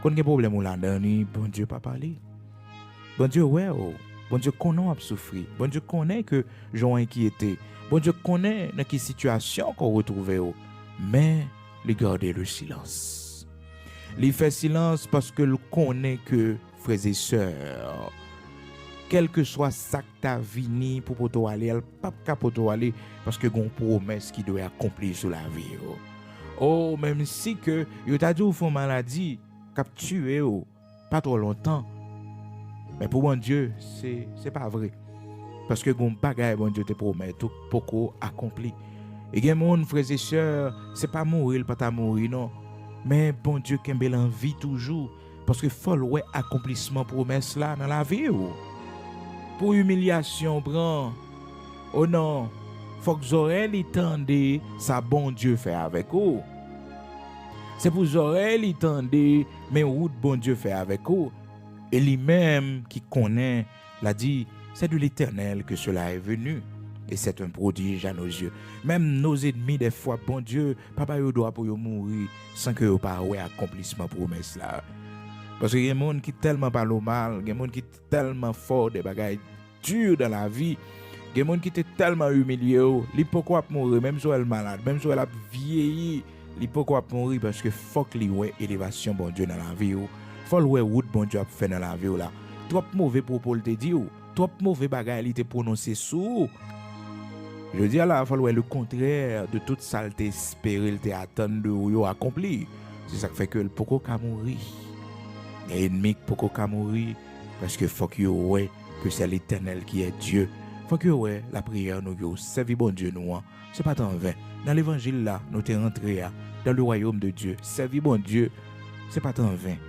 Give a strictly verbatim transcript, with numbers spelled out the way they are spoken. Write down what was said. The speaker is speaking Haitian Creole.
Konn gen pwoblèm ou ladan li, Bondye pa pale. Bondye wè w. Bondye konnen w ap soufri. Bondye konnen ke jan w enkyete. Bondye konnen nan ki sitiyasyon ke w retwouve w. Men, li gade le silans. Li fè silans paske l konnen ke, frè e sè, kèlkeswa sa k ta vini pou pote w ale a, l p ap ka pote w ale, paske gen yon pwomès ki dwe akonpli sou lavi w. O, menm si ke yo ta di w fè yon maladi k ap tiye w pa twò lontan, men pou Bondye, se, se pa vre. Paske gen yon bagay Bondye te pwomèt ou k poko akonpli. E gen moun, frè e sè, se pa mouri l pa ta mouri non. Men Bondye kenbe l an vi toujou, paske fò l wè akonplisman pwomès la nan lavi w. Pou imilyasyon w pran, o non, fòk zòrèy li tande sa Bondye fè avèk ou. Se pou zòrèy li tande, men wout Bondye fè avèk ou. E li menm ki konnen, l a di, c'est de l'Éternel que cela est venu, et c'est un prodige à nos yeux. Menm nos ennemis, dèfwa, Bondye pa ba yo dwa pou yo mouri san ke yo pa wè akonplisman pwomès la. Paske gen moun ki tèlman pale w mal, gen moun ki tèlman fè w de bagay di nan lavi, gen moun ki te tèlman imilye w, li poko ap mouri, menm si w wè l malad, menm si w wè l ap vyeyi, li poko ap mouri paske fòk li wè elevasyon Bondye nan lavi w. Fò l wè wout Bondye ap fè nan lavi w la. Twòp move pwopo l te di w, twòp move bagay li te pwononse sou ou. Jodi a la, fò l wè le kontrè de tout sa l te espere, l te atann de ou yo akonpli. Se sa k fè ke l poko ka mouri. Gen ènmi k poko ka mouri, paske fòk yo wè que c'est l'Éternel qui est Dieu. Fòk yo wè lapriyè nou yo, sèvi Bondye nou an, se pa t anven. Nan levanjil la, nou te rantre a, dans le royaume de Dieu, sèvi Bondye, se pa t anven.